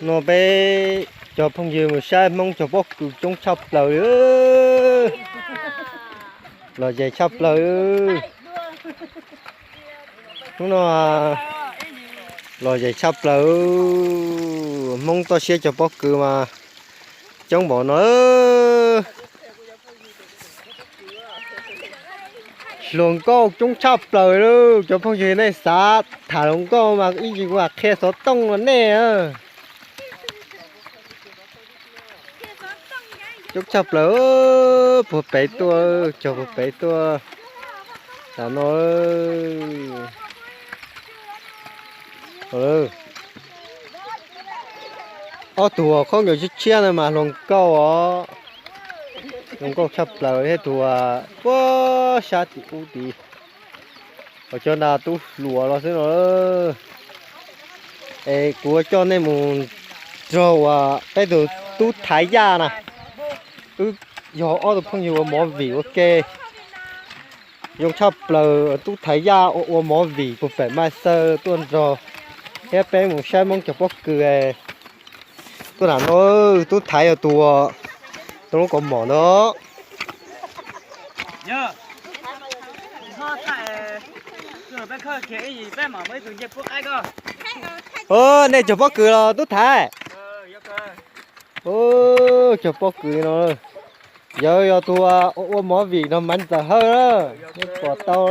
No peb cov phooj ywg mus saib Hmoob cog pob kws coob tshaj plaws li. Lom zem tshaj plaws. Hnub no lom zem tshaj plaws. Hmoob toj siab cog pob kws mas coob npaum no. Hluas nkauj coob tshaj plaws lauj. Cov phooj ywg nej xav tham hluas nkauj mas ib ntsis kuv mam qhia xov tooj rau nej. Coob tshaj plaws, puag pem tuaj, cog puag pem tuaj. Tam no ob tug khaub ncaws tshiab tshiab no mas hluas nkauj os. Hluas nkauj tshaj plaws thiab tus puag sab tim ub tid. Os, cov nrad tub hluas los xwb no. Es kuv coj nej mus nrog uas peb tus tub Thaiv Yaj na. Wb yog ob tug phooj ywg ua movie ua ke. Zoo tshaj plaws, tub Thaiv Yaj ua ua movie puag pem Maj Xawb tuaj nrog thiab peb mus saib Hmoob cog pob kws. Tuaj nram no, tub Thaiv yog tus, tus lub kaus mom ntawd. Nej cog pob kws los tub Thaiv? Cog pob kws no. Yawg yog tus ua movie nrog Maiv Ntxawm Hawj na, nej pom tau.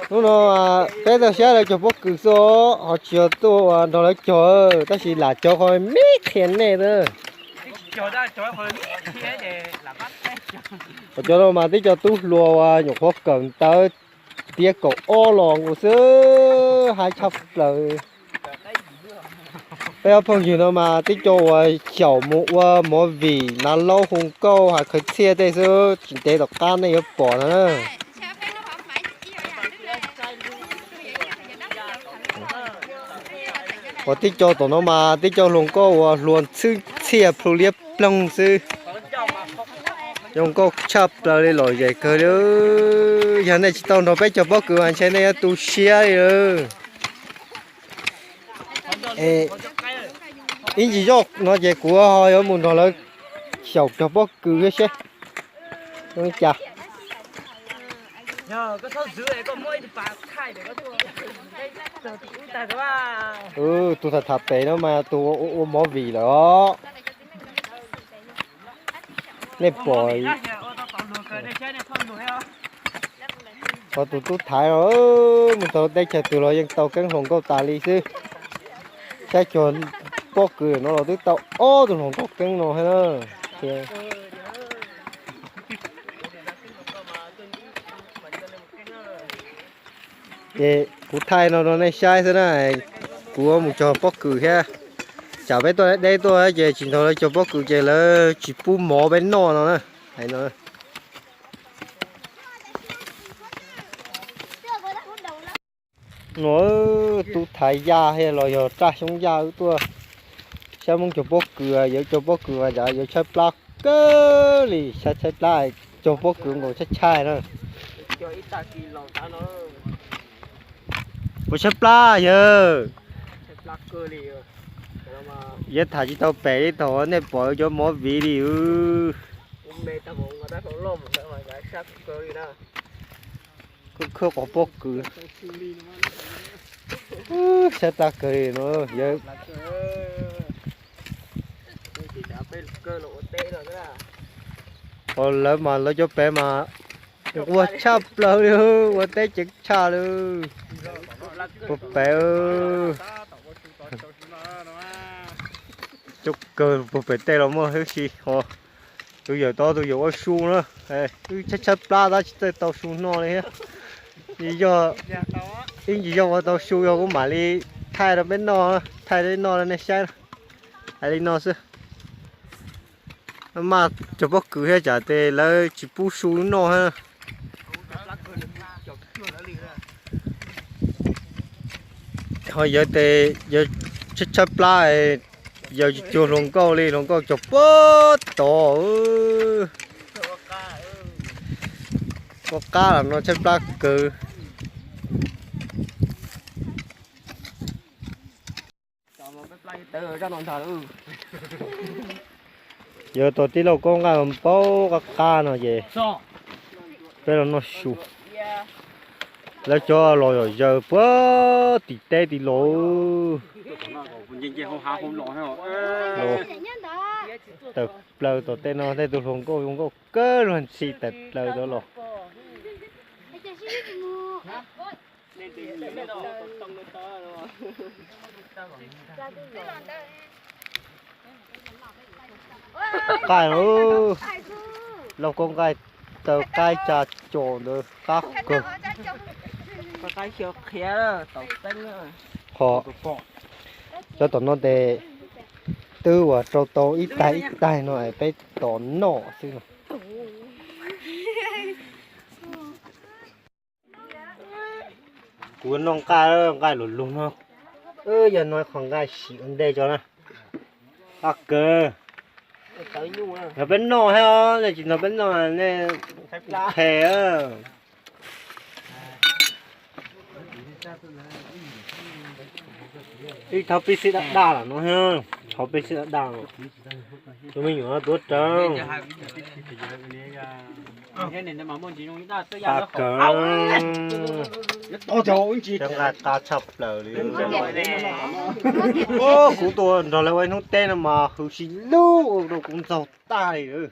Hnub no peb txawm saib lawv cog pob kws xwb os, ho tsis yog tuaj ua nrog lawv cog, tab sis lam cog qhov me qhia nej xwb. Cov no mas tib co tub hluas uas nyuam qhuav kawm ntawv tiav kaum ob los nkaus xwb, haib tshaj plaws. Peb ob phooj ywg no mas tib co uas xyaum mus ua movie, Nav Lauj, Hu Nkauj, Hav Khawv Txhiaj tej xwb, tsis ntev tom qab nej yuav pom no na. Uas tib co tom no mas tib co hluas nkauj uas hluas txhwb txhiaj plhu liab ploog xwb. Zoo nkauj tshaj plaws li, lom zem kawg li. Yog nej tsis tau nrog peb cog pob kws mas ntshe nej yuav tu siab li lawm. Ib ntsis zoj no ces kuv ho yuav mus nrog lawv xyaum cog pob kws thiab seb zoo li cas. Tus tham tham pem no mas tus ua movie lawm os. Nej pom, qhov tus tub Thaiv no mus txog teb chaws twg los yeej tau keeb hluas nkauj tas li xwb. Saib cog pob kws no los twb tau ob tug hluas nkauj keeb no thiab na. Ces kuv thaij no rau nej saib xwb na, kuv mus cog pob kws thiab. Tsam peb tuaj deb deb tuaj ces tsis nrog lawv cog pob kws ces lawv tsis pub mov peb noj no na. No tub Thaiv Yaj thiab los yog Raj Xyoob Yaj wb tuaj saib Hmoob cog pob kws, yawg cog pob kws mas yawg tshaib plab kawg li, tshaib tshaib plab, cog pob kws nkaus tshaib tshaib na. Ua tshaib plab yawg. Yawg tham tsis tau pem li thaum nej pom cov movie li. Khawb khawb qhov pob kws, tshaib plab kawg li no yawg. Lawv mas lawv cov pem mas ua tshaj plaws li, ua teb ceev tshaj li. Puag pem, coob kawg, puag pem tej los muaj huv si ho. Tus yawg tod tus yawg ua su na, wb tshaib tshaib plab tab tsis txawj tau su noj li thiab. Yog ib ntsis yog ua tau su yog kuv mam li thaij rau peb noj, thaij rau peb noj rau nej saib. Hais li no xwb. Maj cog pob kws thiab tsam tes lawv tsis pub su noj thiab. Ho yawg tes yawg tshaib tshaib plab, yawg tsis cuag hluas nkauj li, hluas nkauj cog puag tod. Ua qab los no tshaib plab kawg. Yog tus tij laug Koob nqaij npaum qab qab no ces peb los noj su. Lawv cov los yog yaws puag tim teb tim los. Tawm plaws tom tej no tej tus hluas nkauj zoo nkauj kawg luag ntxhi tawm plaws tod los. Nqaij lauj, lauj kaub nqaij, taw qaib ca co ntawd qab kawg. Qhov cov tom no tes twb uas rau tau ib taig ib taig no es peb tos noj xwb no. Kuv noj nqaij, nqaij luv luv no, yog no qhov nqaij sim ua ntej tso na. Qab kawg. Nrog peb noj thiab os, nej tsis nrog peb noj nej qhes. Ib thauj pib xib daj daj lawm no thiab, thauj pib xib daj daj lawm. Tus me nyuam no tuav rawv. Qab kawg. Cov nqaij qab tshaj plaws li. Kuv tuaj nrog lawv ua ib hnub teb no mas hws si lug rau kuv ntxaug tag li.